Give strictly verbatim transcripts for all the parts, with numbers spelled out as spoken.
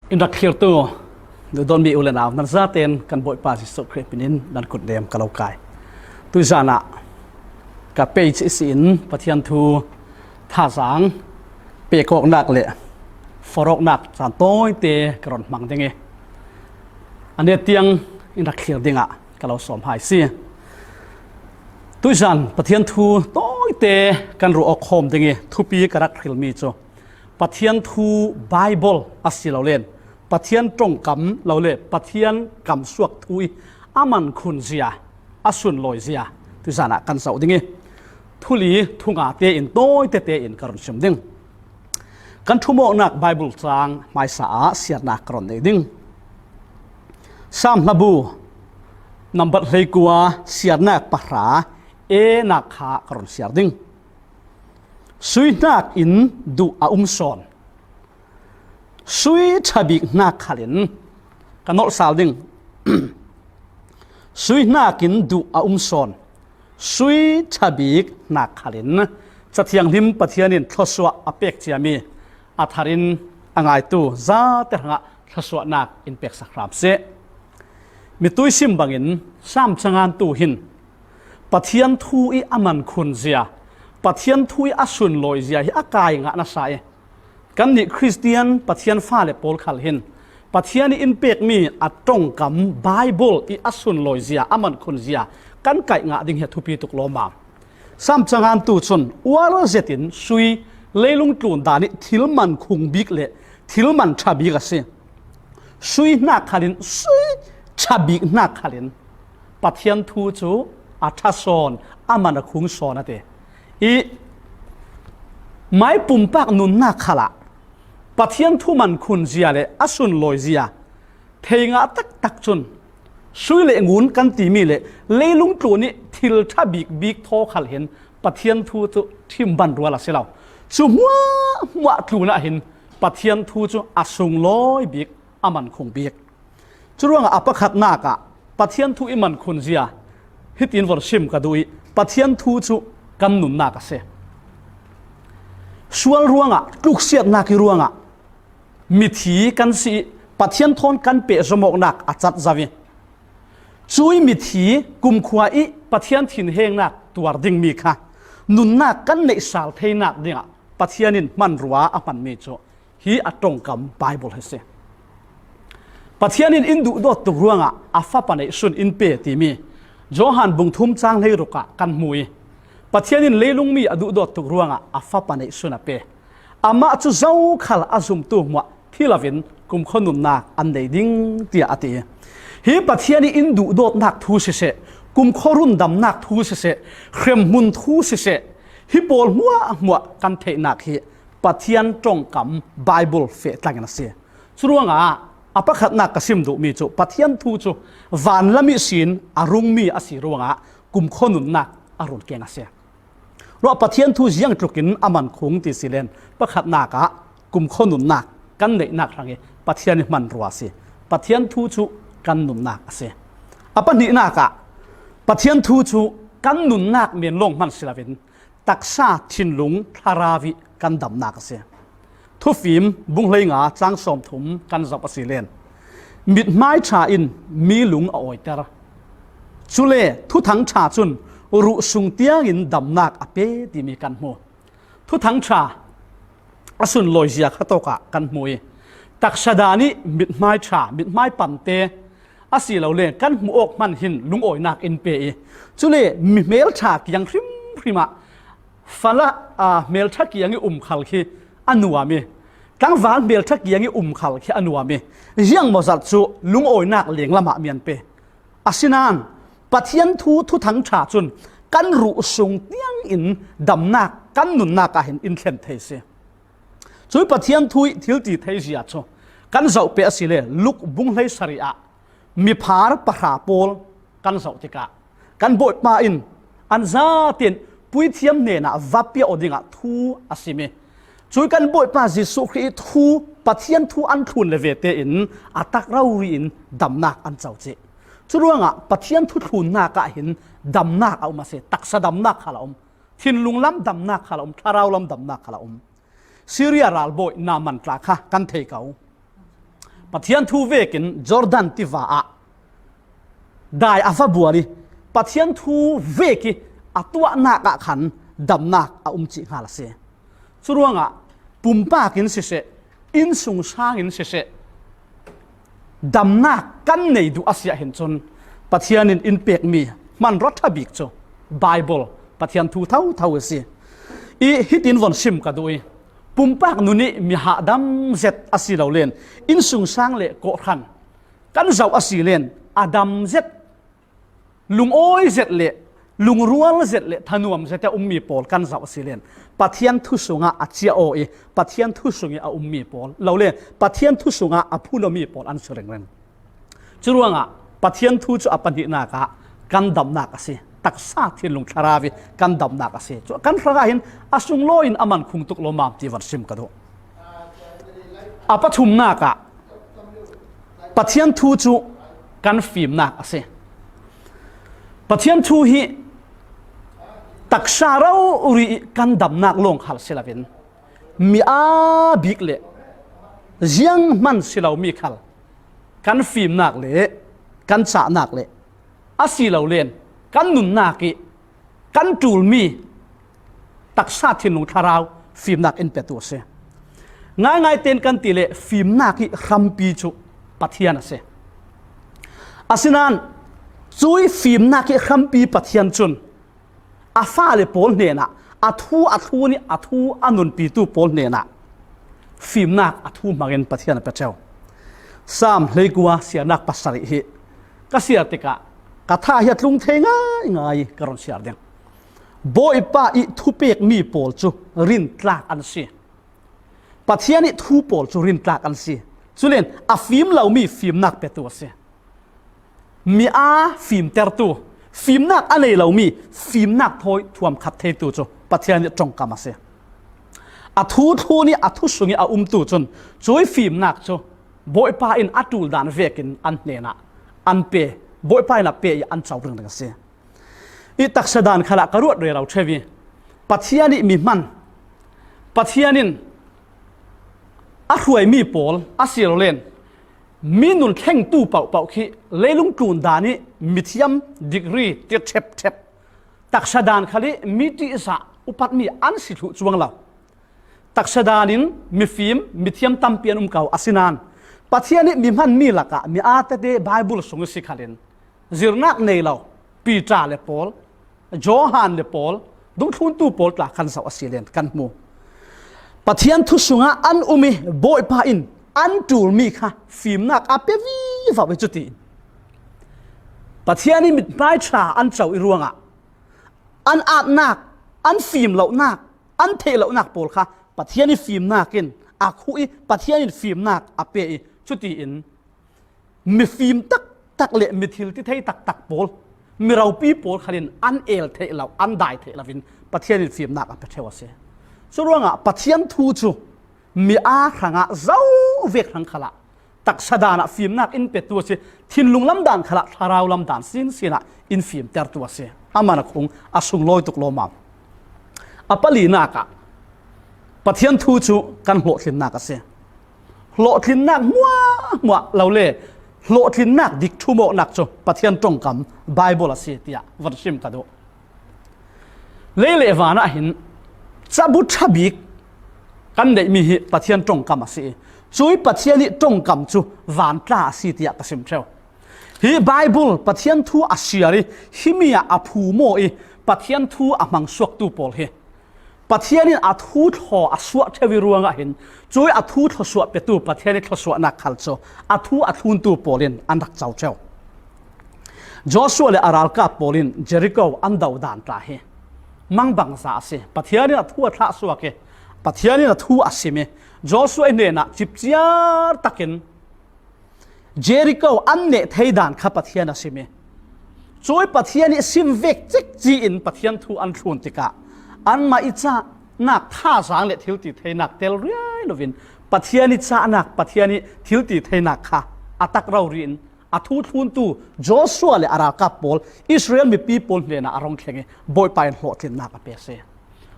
In rak thlirtu, duhdawtmi u le nau, nan zaten kan Bawipa Jesuh Khrih hminin nan kutnem ka lo kai. Tuizanah ka page ihsin Pathian thu thazaang pekawknak le forawknak caan tawite ka ron hmang ding i, a net tiang in rak thlir dingah ka lo sawm hai si. Tuizan Pathian thu tawite kan ruah awk khawm ding i thupi ka rak hrilmi cu Pathian thu Bible a si lo len Pathian ṭongkam lo le Pathian kamsuak thu i a mankhunzia, a sunlawizia tuizanah kan zoh ding i, thuli thunga tein tawite tein ka run sim ding. Kan thumawknak Bible cang hmaisa ah siarnak ka run nei ding. Sam hlabu nambat hleikua siarnak pahra e nak kha ka run siar ding. Sui hnak in duh a um sawn. Sui ṭha bik hnak khalin ka nolh sal ding. Sui hnak in duh a um sawn. Sui ṭha bik hnak khalin Cathianghlim Pathian in thluasuah a pek ciami a tharin a ngaitu zate hrangah thluasuahnak in peksak hram seh. Mitui sim bangin Sam cangantu hin Pathian thu i a mankhunzia, Pathian thu i a sunlawizia hi a kai ngah nasa i, kannih Khristian Pathian fale pawl khal hin Pathian i in pekmi a ṭongkam Bible i a sunlawizia, a mankhunzia kan kaih ngah ding hi a thupi tuk lawmmam. Sam cangantu cun uar zetin sui, leilung tlun dan i thil mankhung bik le thil man ṭha bik a si. Sui hnak khalin, sui ṭha bik hnak khalin Pathian thu cu a ṭha sawn, a man a khung sawn a ti. I mai pumpak nunnak khalah Pathian thu mankhunzia le a sunlawizia thei ngah taktak cun sui le ngun kan timi le leilung tlun i thil ṭha bik bik thaw khal hin Pathian thu cu ṭhimban rual a si lo. Cu hmuahhmuah tlun ah hin Pathian thu cu a sunglawi bik, a mankhung bik. Curuangah a pakhatnak ah Pathian thu i mankhunzia hitin von sim ka duh i, Pathian thu cu kan nunnak a si. Sual ruangah, tluksiatnak i ruangah mithi kan si i, Pathian thawn kan pehzom awknak a cat zo i, cui mithi kumkhua i Pathian thinhengnak tuar dingmi kha nunnak kan neih sal theinak dingah Pathian in hmanrua a hmanmi cu hi a ṭongkam Bible hi si. Pathian in in duhdawt tuk ruangah a Fapa neihsun in pe timi Johan bung thum cang hleiruk ah kan hmu i, Pathian in leilungmi a duhdawt tuk ruangah a Fapa neihsun a pe. Amah cu zokhal a zumtu hmuah thi loin kumkhua nunnak an nei ding, tiah a ti. Hi Pathian i in duhdawtnak thu siseh, kumkhua rundamnak thu siseh, hremhmun thu siseh, hi pawl hmuahhmuah kan theihnak hi Pathian ṭongkam Bible feh tlangin a si. Curuangah a pakhatnak ka sim duhmi cu Pathian thu cu van lam ihsin a rungmi a si ruangah kumkhua nunnak a run keng a si. Ruah Pathian thu ziangtlukin a mankhung ti si len pakhatnak ah kumkhua nunnak kan neihnak hrang i Pathian i hmanrua a si. Pathian thu cu kan nunnak a si. A pahnihnak ah Pathian thu cu kan nunnak men lawng hman si loin taksa thinlung thlarau i kan damnak a si. Thufim bung hleinga cang sawmthum kan zoh a si len mithmai ṭha in mi lung a awiter. Cule thuthang ṭha cun ruh sung tiangin damnak a pe timi kan hmu. Thuthang ṭha a sunlawizia kha tawkah kan hmu i, taksa dan i mithmai ṭha, mithmai pante a si lo le kan hmuh awk hman hin lungawinak in pe i, cule mi hmelṭha kiang hrimhrim ah fala, aa, hmelṭha kiang i um khal khi a nuam i, tlangval hmelṭha kiang i um khal khi a nuam i, ziangmawzat cu lungawinak lenglam ah mi an pe. Asinain Pathian thu thuthang ṭha cun kan ruh sung tiangin damnak kan nunnak ah hin in thlen thei si. Cui Pathian thu i thil ti theizia cu kan zoh peh a si le Luk bung hleisarih ah miphar pahra pawl kan zoh tikah kan Bawipa in an zaten puithiam hnenah va piak aw dingah thu a sim i, cui kan Bawipa Jesuh Khrih i thu, Pathian thu an thlun le ve tein a tak rori in damnak an co cih. Curuangah Pathian thu thlunnak ah hin damnak a um a si, taksa damnak khal a um, thinlung lam damnak khal a um, thlarau lam damnak khal a um. Syria ralbawi Naaman tla kha kan thei ko. Pathian thu vekin Jordan tiva ah dai a va bual i Pathian thu vek i a tuahnak ah khan damnak a um cih hngal a si. Curuangah pumpak in siseh, innsungsang in siseh, damnak kan nei duh a si ahhin cun Pathian in in pekmi hmanrua ṭha bik cu Baibal, Pathian thu thotho a si. I hitin von sim ka duh i, pumpak nun i mi hahdam zet a si lo len, innsungsang le kawhhran kan zoh a si len, a dam zet, lungawi zet le lungrual zet le thanuam zet a ummi pawl kan zoh a si len, Pathian thu sungah a cia aw i Pathian thu sung i a ummi pawl lo len, Pathian thu sungah a phun awmi pawl an si ringring. Curuangah Pathian thu cu a pahnihnak ah kan damnak a si. Taksa thinlung thlarau i kan damnak a si. Cu kan hrangah hin a sunglawi in a man khung tuk lawmmam ti van sim ka duh. A pathumnak ah Pathian thu cu kan fimnak a si. Pathian thu hi taksa rori i kan damnak lawng khal si loin, mi aa bik le zianghman si lomi khal kan fimnak le kan cahnak le a si lo len kan nunnak i kan ṭulmi taksa thinlung thlarau fimnak in petu a si. Ngaingai tein kan ti le fimnak i hrampi cu Pathian a si. Asinain cui fimnak i hrampi Pathian cun a fale pawl hnenah a thu a thlun i a thu a nunpitu pawl hnenah fimnak a thu hmangin Pathian a pe ṭheu. Saam hleikua siarnak pasarih hi ka siar tikah ka tha hi a tlung thei ngaingai i ka run siar ding. Bawipa i thupekmi pawl cu rintlak an si. Pathian i thu pawl cu rintlak an si. Culen a fim lomi fimnak petu a si. Mi aa fimtertu, fimnak a nei lomi fimnak thawi thuamkhat theitu cu Pathian i ṭongkam a si. A thu thlun i a thu sung i a umtu cun cui fimnak cu Bawipa in a ṭul dan vekin an hnenah an pe, Bawipa in a pe i an co ringring a si. I taksa dan khalah ka ruat rero ṭheu i Pathian i mi hman, Pathian in a hruaimi pawl a si lo len, mi nun thlengtu pohpoh khi leilung tlun dan i mithiam degree ti ṭhepṭhep, taksa dan khal i mi ṭihzah upatmi an si thluh cuang lo. Taksa dan in mifim, mithiam tampi an um ko, asinain Pathian i mi hmanmi lakah mi aa tete Baibal sung i si khalin zirnak nei lo Peter le pawl, Johan le pawl, dungthluntu pawl tla kan zoh a si len kan hmu. Pathian thu sungah an um i Bawipa in an ṭulmi kha fimnak a pe vivo i cuti in Pathian i mithmai ṭha an co i ruangah an atnak, an fim lonak, an theih lonak pawl kha Pathian i fimnak in a khuh i Pathian in fimnak a pe i cuti in mifim taktak le mi thil ti thei taktak pawl, mi ropi pawl khalin an el theih lo, an dai theih loin Pathian in fimnak a pe ṭheu a si. Curuangah Pathian thu cu mi aa hrangah zo vek hrang khalah taksa dan ah fimnak in petu a si, thinlung lam dan khalah thlarau lam dan sinsin ah in fimtertu a si. A man a khung a sunglawi tuk lawmmam. A palinak ah Pathian thu cu kan hlawhtlinnak a si. Hlawhtlinnak hmuahhmuah lo le hlawhtlinnak dik ṭhumawknak cu Pathian ṭongkam Baibal a si tiah van sim ka duh. Lei le van ah hin cabu ṭha bik kan neihmi hi Pathian ṭongkam a si i cui Pathian i ṭongkam cu vantla a si tiah ka sim ṭheu. Hi Baibal Pathian thu a siar i himi ah a phumaw i Pathian thu a hmangsuaktu pawl hi Pathian in a thu thlaw a suah ṭheu i ruangah hin cui a thu thlawsuah petu Pathian i thlawsuahnak khal cu a thu a thluntu pawl in an rak co ṭheu. Joshua le a ralkap pawl in Jericho an do dan tla hi mangbangza a si. Pathian in a thu a thlahsuak i Pathian in a thu a sim i Joshua i hnenah cipciar takin Jericho an neh thei dan kha Pathian a sim i cui Pathian i sim vek cikci in Pathian thu an thlun tikah anmah i cahnak thazaang le thilti theinak tel riai loin Pathian i cahnak, Pathian i thilti theinak kha a tak rori in a thu thluntu Joshua le a ralkap pawl, Israel mipi pawl hnenah a rung thleng i Bawipa in hlawhtlinnak a pe a si.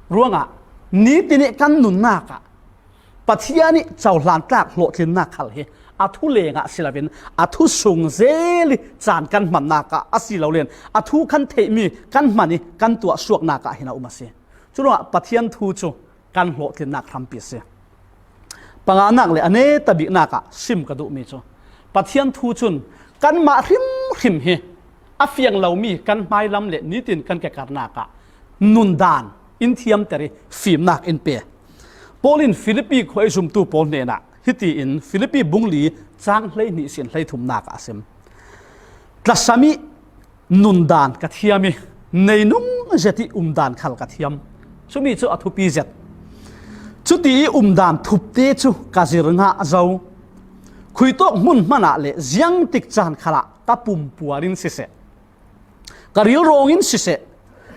Ruangah nitin i kan nunnak ah Pathian i cohlan tlak hlawhtlinnak khal hi a thu lengah si loin a thu sung zel ih caan kan hmannakah a si lo len a thu kan theihmi kan hman ih kan tuahsuaknakah hin a um a si. Curuangah Pathian thu cu kan hlawhtlinnak hrampi a si. Panganak le a netabiknak ah sim ka duhmi cu Pathian thu cun kanmah hrimhrim hi a fiang lomi kan hmailam le nitin kan kekarnak ah nundan in thiamter ih fimnak in pe. Paul in Filipi khua ih zumtu pawl hnenah hitiin Filipi bung li cang hleihnih sin hleithumnak ah a sim. Tlasam ih nundan ka thiam ih neinung zet ih umdan khal ka thiam. Cumi cu a thupi zet. Cuti ih umdan thupte cu ka zir ngah zo. Khuitawk hmun hmanah le ziangtik caan khalah ka pumpuar in siseh, ka rilrawng in siseh,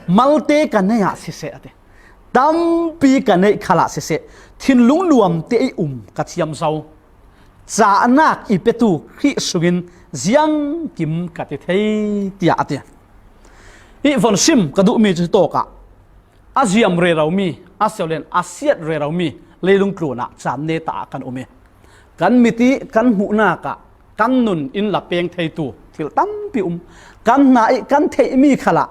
malte ka neih ah siseh a ti. Tampi ka neih khalah siseh, thinlung nuamte ih um ka thiam zo. Cahnak i petu Khrih sungin ziangkim ka ti thei, tiah a ti. Hih von sim ka duhmi cu tawkah a ziam reromi, a siolen a siat reromi leilung tlunah caan neta ah kan um ih kan mit ih kan hmuhnak ah kan nun in la peng theitu thil tampi um. Kan hna ih kan theihmi khalah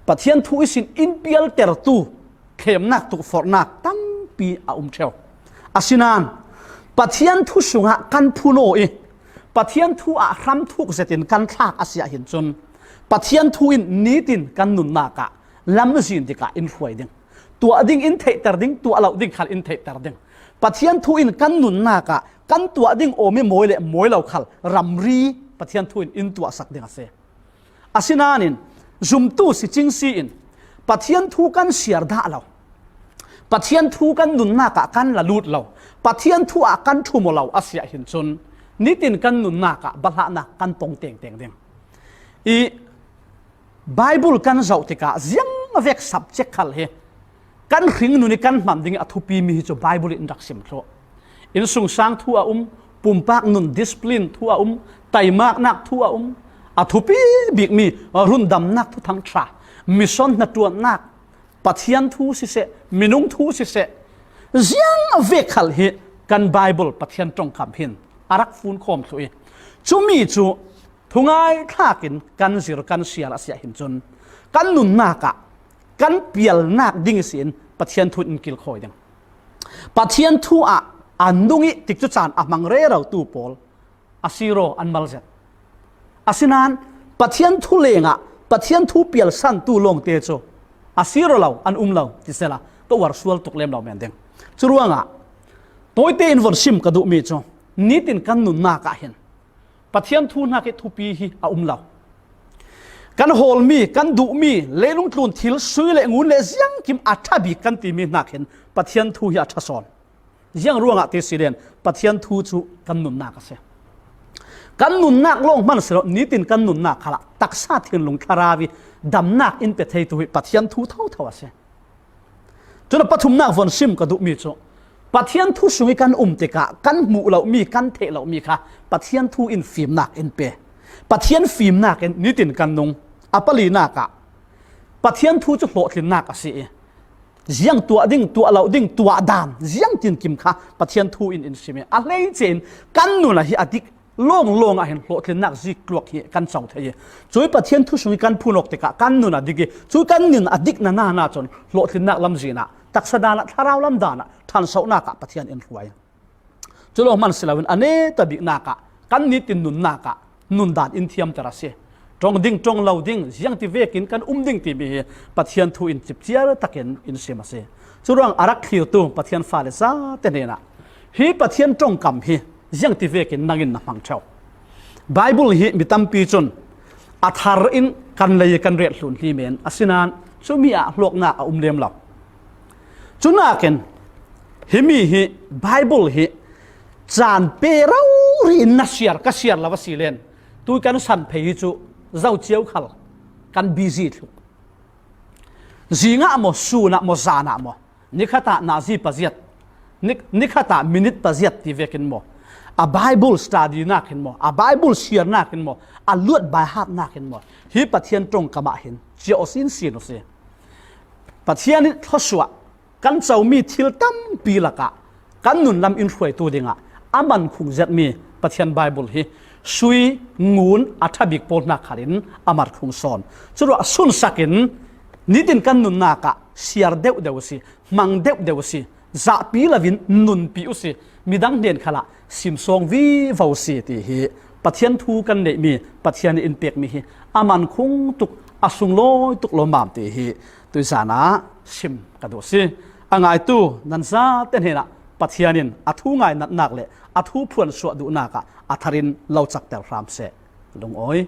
Pathian thu ihsin in pialtertu thlemnak tukforhnak tampi a um ṭheu. Asinain Pathian thu sungah kan phun aw ih Pathian thu ah hramthuk zetin kan thlak a si ahhin cun Pathian thu in nitin kan nunnak ah lamzin dikah in hruai ding, tuah ding in theihter ding, tuah lo ding khal in theihter ding. Pathian thu in kan nunnak ah kan tuah ding awmi mawi le mawi lo khal ramri Pathian thu in in tuahsak ding a si. Asinain zumtu si cing si in Pathian thu kan siar dah lo, Pathian thu kan nunnak ah kan la lut lo, Pathian thu ah kan ṭhum aw lo a si ahhin cun nitin kan nunnak ah balhahnak kan pong tengteng ding. Ih Bible kan zoh tikah ziangvek subject khal hi kan hringnun ih kan hman ding ih a thupimi hi cu Bible in rak sim thluh. Innsungsang thu a um, pumpak nun discipline thu a um, taimaknak thu a um, a thupi bikmi rundamnak thuthang ṭha, mission hnaṭuannak, Pathian thu siseh, minung thu siseh, ziangvek khal hi kan Bible Pathian ṭongkam hin a rak funkhawm thluh ih cumi cu thungai thlakin kan zir kan siar a si ahhin cun kan nunnak ah kan pialnak ding ihsin Pathian thu in kilkhawi ding. Pathian thu ah an nung ih tikcu caan a hmang rerotu pawl a siraw an malzet. Asinain Pathian thu lengah Pathian thu pialsantu lawngte cu a siraw lo an um lo ti sehla ka uar sual tuk lem lo men ding. Curuangah tawite in von sim ka duhmi cu nitin kan nunnak ah hin Pathian thu hnak ih thupi hi a um lo. Kan hawlmi, kan duhmi, leilung tlun thil sui le ngun le ziangkim a ṭha bik kan timi hnak hin Pathian thu hi a ṭha sawn. Ziang ruangah ti si len Pathian thu cu kan nunnak a si. Kan nunnak lawng hman si lo, nitin kan nunnak khalah taksa thinlung thlarau ih damnak in pe theitu hi Pathian thu thotho a si. Cun a pathumnak von sim ka duhmi cu Pathian thu sung ih kan um tikah kan hmuh lomi, kan theih lomi kha Pathian thu in fimnak in pe. Pathian fimnak in nitin kan nung. A palinak ah Pathian thu cu hlawhtlinnak a si ih ziang tuah ding, tuah lo ding, tuah dan, ziang tinkim kha Pathian thu in in sim ih a hleice in kan nun ah hi a dik lawnglawng ah hin hlawhtlinnak zikluak hi kan co thei ih, cuih Pathian thu sung ih kan phun awk tikah kan nun a dik ih, cuih kan nun a dik na nana cun hlawhtlinnak lamzin ah, taksa dan ah, thlarau lam dan ah ṭhansohnak ah Pathian in hruai. Cu lawng hman si loin a netabiknak ah kan nitin nunnak ah nundan in thiamter a si. Ṭong ding, ṭong lo ding, ziangti vekin kan um ding timi hi Pathian thu in cipciar takin in sim a si. Curuang a rak thlirtu Pathian fale zate hnenah hi Pathian ṭongkam hi ziangti vekin nangin na hmang ṭheu. Bible hi mi tampi cun a thar in kan lei kan relhlun hli men, asinain cumi ah hlawknak a um lem lo. Cunakin himi hi Bible hi caan pe rori in na siar, ka siar lo a si len, tui kan san phei hi cu zo cio khal kan busy thluh. Zingah maw, sunah maw, zanah maw, nikhatah nazi paziat, ni, nikhatah minute paziat ti vekin maw, a Bible study nakin maw, a Bible siarnakin maw, a luat baihatnakin maw, hi Pathian ṭongkam ah hin cia aw sinsin uh si. Pathian ih thluasuah kan comi thil tampi lakah kan nunlam in hruaitu dingah a man khung zetmi Pathian Bible hi sui ngun a ṭha bik pawl hna kharin a man khung sawn. Curuah sunsakin nitin kan nunnak ah siar deuhdeuh si, hmang deuhdeuh si, zahpi loin nunpi uh si, midang hnen khalah simsawng vivo si ti hi Pathian thu kan neihmi, Pathian in pekmi hi a man khung tuk, a sunglawi tuk lawmmam ti hi tuizan ah sim ka duh si. A ngaitu nan zate hnenah Pathian in a thu ngainatnak le a thu phuansuah duhnak ah a tharin lo cakter hram seh. Lungawi.